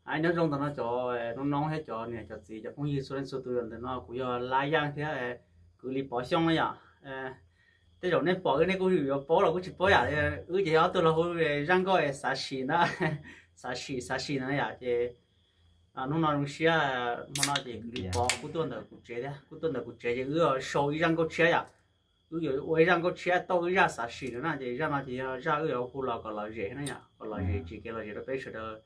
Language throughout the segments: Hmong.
Aib, nyob zoo ntawm no cov noob noob thiab cov niam cov txiv cov phooj ywg txhua leej txhua tus, ntawm no kuv yog Lab Yaj thiab Kwv Lis Pov Xyooj na yom. Tej zaum nej pom nej kuj yuav paub los kuj tsis paub yom. Wb ces yog ob tug los hu zaj nkauj Xav Sim na, Xav Sim, Xav Sim no yom. Ces hnub no zoo siab, hmo no ces Kwv Lis Pov kuj tuaj ntawm kuv tsev thiab, kuj tuaj ntawm kuv tsev ces wb yuav sau ib zaj nkauj tshiab yom. Wb yuav ua ib zaj nkauj tshiab tau wb zaj Xav Sim no na. Ces zaj no ces yog zaj wb yuav hu los kom lom zem na yom, kom lom zem, tsis kev lom zem rau peb sawv daws.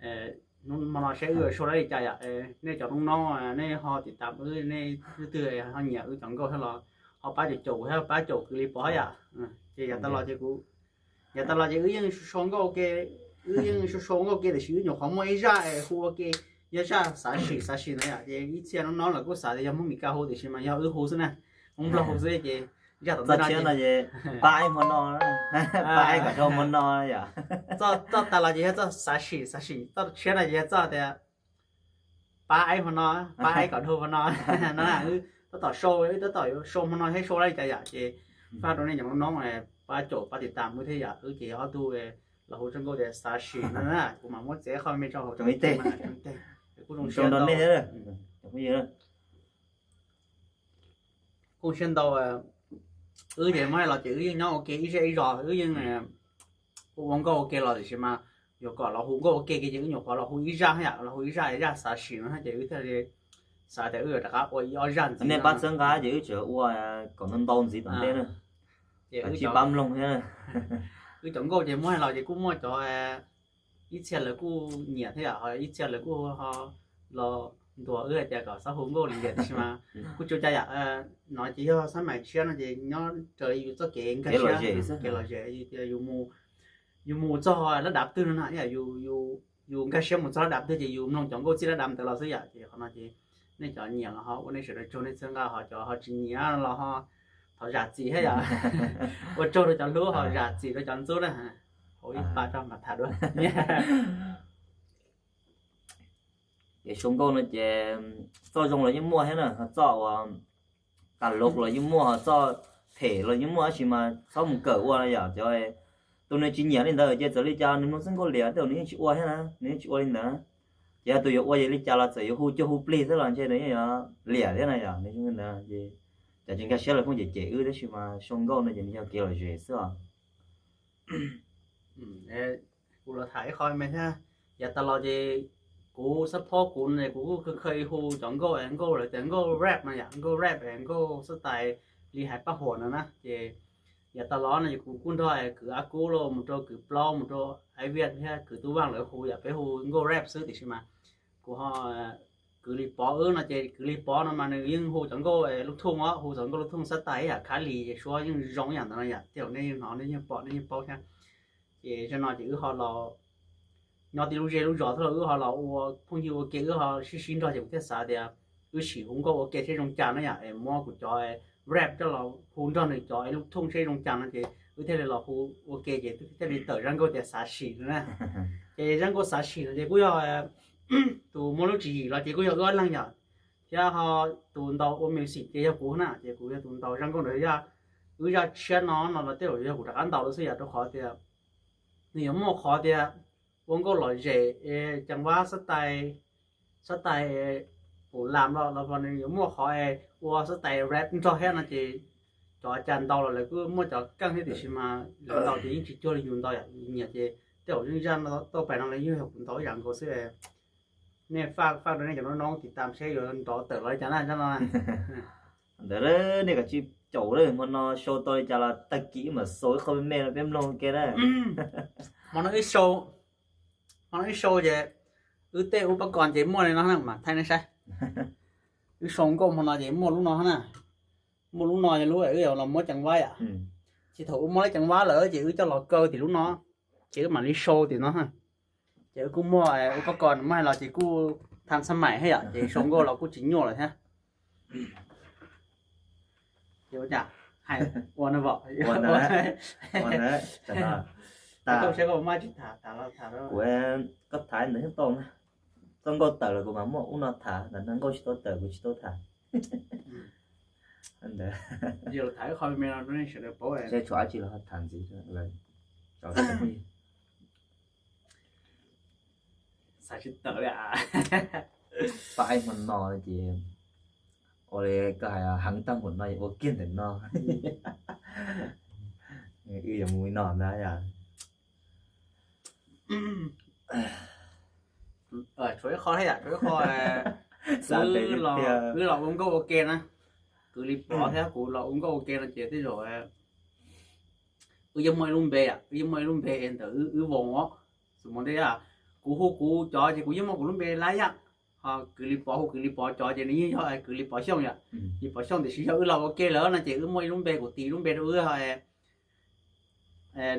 Hnub hmo no saib wb yuav sau li cas yom. Nej cov noob noob nej ho tiv tam wb, nej leej twg ho nyiam wb cov nkauj thiab los ho pab caum caum kuv thiab pab caum Kwv Lis Pov yom. Ces yav tas los ces kuv, yav tas los ces wb yeej sau nkauj ua ke, wb yeej sau sau nkauj ua ke tiam sis wb nyuam qhuav muaj ib zaj es hu ua ke, yog zaj Xav Sim, Xav Sim ntawd yom. Ces ib txhia noob noob lawv kuj xav tias yog Hmoob Mes Kas hu tiam sis mas yog wb hu xwb na, Hmoob Nplog hu xwb ces zaj tom ntej no ces pab aib hmo no, pab aib kom dhau hmo no yom. Txoj tas los ces yog txoj Xav Sim, Xav Sim, txoj tshiab no ces yog txoj tias pab aib hmo no, pab aib kom dhau hmo no no. Wb tab tom sau, wb tab tom yuav sau hmo no thiab sau li cas yom. Ces faj rau nej cov noob noob pab caum pab tiv tam wb thiab yom. Wb ces ob tug los hu zaj nkauj tias Xav Sim no na, kuv mam muab txiav qhov me rau hauv ib teg. Kuj zoo siab ntau, kuj siab ntau. Wb ces muab hais los ces wb yeej nyob ua ke ib zej ib zos, wb yeej ua ua nkauj ua ke los tiam sis mas yuav kom los hu nkauj ua ke ces wb nyuam qhuav los hu ib zaj yom, los hu ib zaj, zaj Xav Sim no ces wb thiaj li xav tias wb yuav rov qab ua ib ob zaj ntxiv. Nej pab txhawb nqa ces wb tseem ua kom ntau ntau ntxiv tom ntej na. Ces wb tsis pab mloog thiab. Wb cov nkauj ces muab hais los ces kuj muaj cov ib txhia lawv kuj nyiam thiab yom, ho ib txhia lawv kuj ho los ntuas wb hais tias kom txhob hu nkauj li tiam sis mas kuj tsis ua cas yom. No ces yog xab maim tshiab no ces nyob raws li yus txoj kev nkag siab, kev lom zem, yus mus txog lab dav twg no na, yus nkag siab mus txog lab dav twg ces yus mloog cov nkauj txij lab dav ntawd los xwb yom. Ces qhov no ces nej cov nyiam los ho ua nej sawv daws tsaug nej txhawb nqa, ho cov ho tsis nyiam los ho thov zam txim thiab yom. Ua tsaug rau cov hlub, ho zam txim rau cov ntxub na. Hauv ib pas rau mam tham dua. Ces sau nkauj no ces txoj zoo los yeej muaj thiab na, txoj uas tas lov los yeej muaj, txoj phem los yeej muaj, tab sis mas txhob mus kawm ua no yom. Cov tus nws tsis nyiam li ntawd ces txawm li cas nws mloog xwb nkauj liam tej zaum nws yeej tsis ua thiab na, nws yeej tsis ua li ntawd na. Ces yog tus yuav ua ces li cas los txawm yuav hu cuag hu plig xwb los ntshe nws yeej yuav liam thiab na yom. Nws ntawd ces cov tsis nkag siab lawv pheej cem cem wb tab sis mas sau nkauj no ces nws yog kev lom zem xwb os. Kuv los tham ib qho me thiab. Yav tas los ces kuv xab phob kuv ne kuv kuj khaws hu cov nkauj, nkauj lawv tias nkauj rap no yom, nkauj rap es nkauj xab tais li hais paj huam no na. Ces yav tas los no ces kuv kuj nrog kwv Ab Kub los mus rau kwv Plaub mus rau Ab Viaj thiab kwv Tub Vaj lawv hu yom, peb hu nkauj rap xwb tiam sis mas kuv ho, Kwv Lis Pov wb no ces Kwv Lis Pov no mas nws yeej hu cov nkauj lub thooj os, hu cov nkauj lub thooj xab tais ib yam Khab Lis Suab yeej zoo ib yam ntawd no yom. Tej zaum nej yeej hnov nej yeej pom nej yeej paub thiab. Ces zaum no ces wb ho los nyob tib lub zej lub zos thiab los wb ho los ua phooj ywg ua ke, wb ho sib sib nrog ces kuv thiaj xav tias wb sim hu nkauj ua ke seb zoo cas no yom, es muab kuv cov rap coj los hu nrog nws cov lub thooj seb zoo cas no ces wb thiaj li los hu ua ke ces thiaj li tawm zaj nkauj tias Xav Sim no na. Ces zaj nkauj Xav Sim no ces kuj yog tus muaj lub tswv yim los ces kuj yog wb ob leeg yom, thiab ho tus ntaus ua music ces yog kuv na, ces kuv yog tus ntaus zaj nkauj ntawd. Yog wb zaj tshiab no no los tej zaum yog kuv rov qab ntaus lawm xwb yom, rau qhov tias nws yuav muaj qhov tias ua nkauj lom zem, ceev vab xab tais, xab tais pum lam los los nws yuav muaj qhov ua xab tais rap nrog thiab no ces cov cas ntaus los lawv kuj muaj cov keej thiab tiam sis mas lawv ntaus ces yeej tsis cuag li yus ntaus yom. Yus nyiam ces tej zaum yeej zaj tau pais no los yeej yog kuv ntaus ib yam nkaus xwb. Nej faj faj rau nej cov noob noob tiv tam seb yuav nrov tawm los li cas na zaj no. Ntawd nej kav tsij caum lawm, hmo no sau tau li cas los tag kis mam xaus ib qho me me rau peb mloog ke na. Hmo no wb sau, hmo no wb sau ces wb tej ub pab kos ces muaj li no na, mam thaij nej saib. Wb sau nkauj hmo no ces muaj lub no na. Muaj lub no yog lub wb los muab ceev vab yom. Ces thaum wb muab ceev vab lawm ces wb coj los kaw tim lub no, ces wb mam li sau tim no. Ces wb kuj muaj ub pab kos muaj hais los ces kuj tham xab maim thiab yom, ces sau nkauj los kuj tsis nyuaj lawm thiab. Ces ua cas hais ua no, kuv, koj tham ntawd tau na, txoj nkauj tawm los kuv mam muaj ub no tham, ntawm no nkauj tsis tau tawm kuv tsis tau tham. Ntawd, seb tshuav dab tsi los tham ntxiv. Xav Tsis tawm li. Pab ib hmo no ces ua li koj hais heev tag npaum no ua kiag ntawm no. Wb yuav mus li no ntag yom. Tshuav ib qho thiab yom, tshuav ib qho, wb los ua nkauj ua ke na. Kwv Lis Pov thiab kuv los ua nkauj ua ke no ces tej zaum wb yeej muaj ib lub npe, wb yeej muaj ib lub npe ntawm wb voos os. Xws li ntawd, kuv hu kuv cov ces kuv yeej muaj kuv lub npe lawm yom. Ho Kwv Lis Pov hu Kwv Lis Pov cov ces nws yeej yog Kwv Lis Pov Xyooj yom. Lis Pov Xyooj, tiam sis yog wb los ua ke lawm no ces wb muaj ib lub npe, kuv tis lub npe rau wb,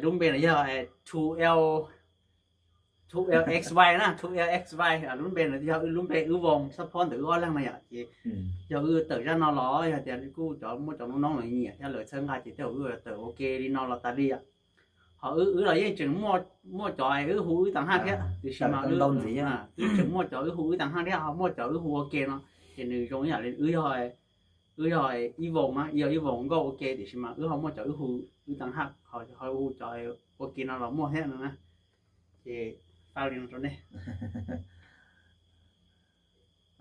lub npe no yog two L, two L X Y na, two L X Y, lub npe no yog wb lub npe wb voos xab phob ntawm wb ob leeg no yom. Ces yog wb tawm zaj no los yog tias kuj cov muaj cov noob noob los nyiam thiab lawv txhawb nqa ces tej zaum wb tawm ua ke li no los tas li yom. Ho wb los yeej tseem muaj cov wb hu wb tag haj thiab, tiam sis mas wb tseem muaj cov wb hu wb tag haj thiab ho muaj cov wb hu ua ke no. Ces nws zoo ib yam li wb yog, wb yog ib voos na, yog ib voos nkauj ua ke, tiam sis mas wb ho muaj cov wb hu wb tag haj, ho hu cov ua ke no los muaj thiab no na. Ces faj li no rau nej.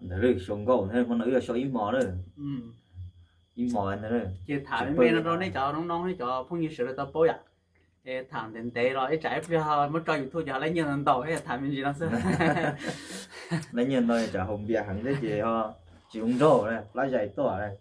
Ntawd show nkauj, hmo no wb yuav show ib hmo na. Ib hmo ntawd. Ces tham me me no rau nej cov noob noob, nej cov phooj ywg sawv daws tau paub yom. Es tham ntev ntev los ib tsam ib pliag muab tso YouTube ces lawv nyiaj ntau ntau, tham me ntsis no xwb. Lawv nyiaj ntau tsam haus npias heev thiab ces tsis zoo nraug, plab zais tuaj.